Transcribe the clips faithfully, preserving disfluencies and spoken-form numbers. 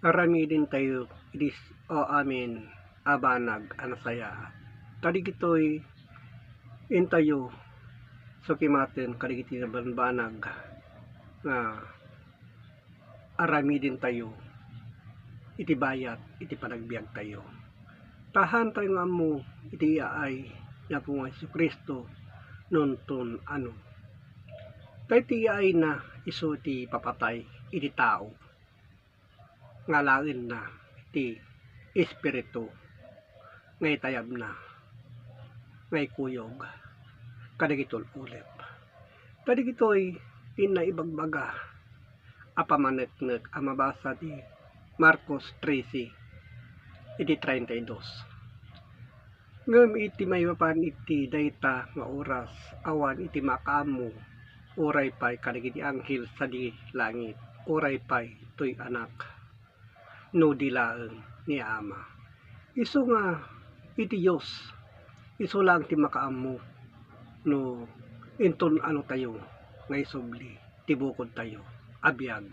Aramidentayo idi s-, o amin a banag a nasayaat. Kadagitoy intayo sukimaten kadagiti nabanbanag nga aramidentayo iti bayat iti panagbiagtayo. Ta haantayo nga ammo iti iyaay ni Apo nga Jesu-Cristo no inton ano. Ta iti iyaayna isu ti ipapatay iti tao nga alaenna ti Espiritu nga itayabna nga ikuyog kadagiti ul-ulep. Kadagitoy ti naibagbaga a pamaneknek a mabasa ti Marcos trese iti treinta y dos. Ngem iti maipapan iti dayta nga oras, awan iti makaammo, uray pay kadagiti anghel sadi langit, uray pay toy Anak, no di laeng ni Ama. Isu nga iti Dios, isu laeng ti makaammo no inton ano tayo nga isubli ti bukod tayo a biag.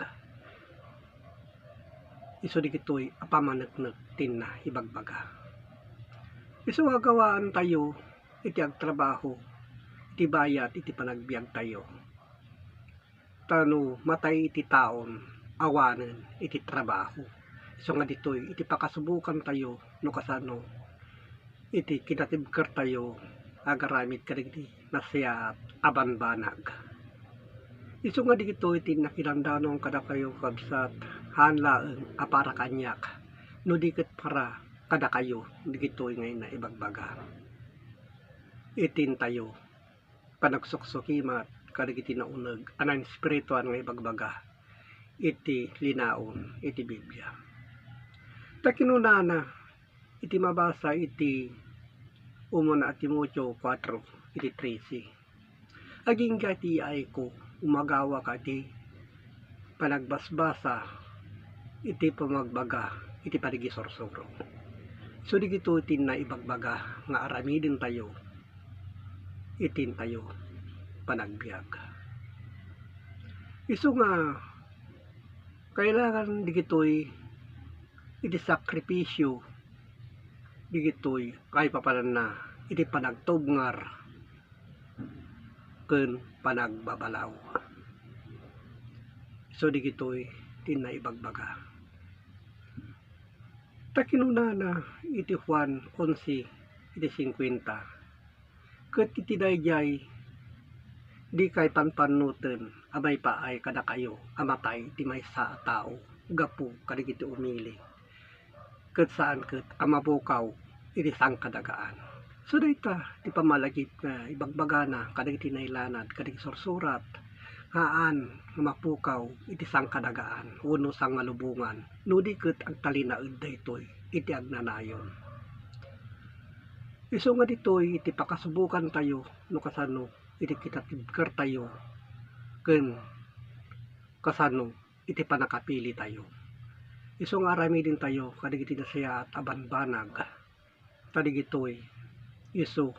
Isu dagitoy a pamaneknek ti naibagbaga. Isu nga agawaan tayo iti agtrabaho, iti bayat, iti panagbiag tayo. Ta no matay iti taon, awanen iti trabaho. Isu nga ditoy iti pakasubokan tayo no kasano iti kinatibker tayo agaramid kadagiti nasayaat a banbanag. Isu nga dagitoy ti nakilandanon kadakayo, kabsat, haan laeng a para kaniak, no di ket para kadakayo dagitoy nga naibagbaga. Itintayo panagsuksukima kadagiti nauneg a nainspirituan nga ibagbaga iti linaon iti Biblia. Ta kinunana iti mabasa iti umuna a Timoteo kuatro iti trese, agingga ti yaayko, umagawaka iti panagbasbasa iti pamagbaga iti panagisursuro. So, dagitoy ti naibagbaga nga aramidentayo itintayo panagbiag. Isu nga kailangan dagitoy iti sakripisyo, dagitoy kaipapananna iti panagtubngar ken panagbabalaw. So, dagitoy ti naibagbaga. Ta kinunana iti Juan onse iti singkuenta, ket iti daydiay, dikay panpannoten a maipaay kadakayo a matay ti maysa a tao gapu kadagiti umili, ket saan ket a mapukaw iti sangkadagaan. So, dayta ti pammalagip nga ibagbagana kadagiti nailanad kadagiti sursurat, haan nga mapukaw iti sangkadagaan wenno sangalubongan, no di ket agtalinaed daytoy iti agnanayon. Isu nga ditoy iti pakasubokantayo no kasano iti kinatibkertayo ken kasano iti pannakapilitayo. Isu nga aramidentayo kadagiti nasayaat a banbanag, ta dagitoy isu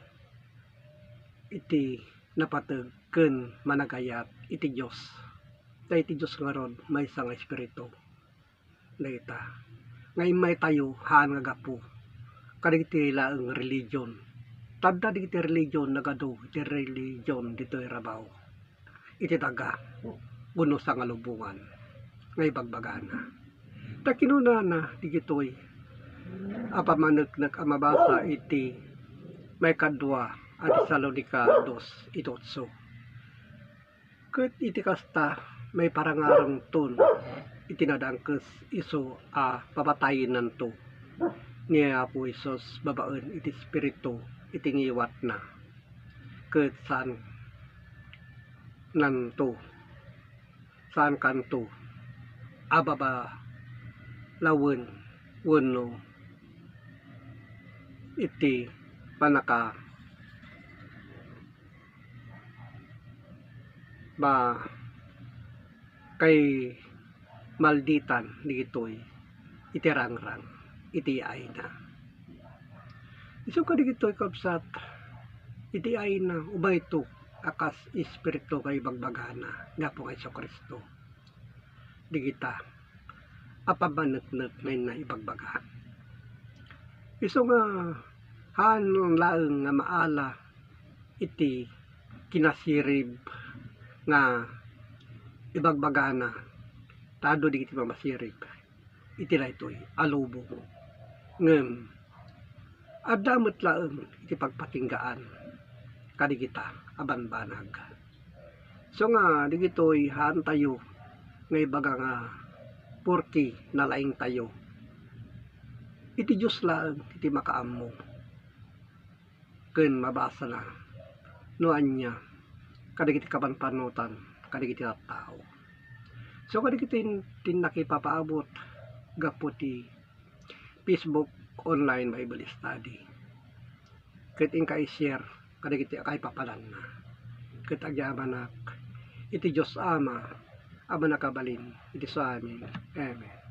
iti napateg ken managayat iti Dios. Ta iti Dios ngarud, maysa nga Espiritu dayta nga immaytayo haan nga gapu kadagiti laeng religion. Ta adda dagiti religion nagadu iti religion ditoy rabaw iti daga wenno sangalubongan nga ibagbagana. Ta kinunana dagitoy a pammaneknek a mabasa iti maikadua a Tesalonica dos iti otso, ket iti kasta, maiparangarengton iti nadangkes isu a papatayennanto ni Apo Jesus babaen iti Espiritu iti ngiwatna, ket saannanto, saankanto a babalawen wenno iti pannaka ba kay malditan dagitoy iti rangrang iti ayna. Isu kadagitoy, kabsat, iti ayna umayto a kas Espiritu nga ibagbagana ni Apo nga Jesu-Cristo. Dagita, a pammaneknek nga inna ibagbaga. Isu nga haan laeng nga maala iti kinasirib nga ibagbagana, ta adu dagiti mamasirib iti daytoy a lubong. Ngem adda met laeng iti pagpatinggaan kadigita a banbanag. So nga, digitoy haantayo nga ibaga nga porke nalaingtayo. Iti Dios laeng iti makaammo ken mabasana no ania kadagiti kapanpanotan kadigiti tattao. So, kadagiti tin-, tin nakipapaabot gapu ti Facebook Online Bible Study. Ket inka i-share kadagiti kaipapalanna. Ket agyamanak iti Dios Ama a mannakabalin iti suamin. Amen.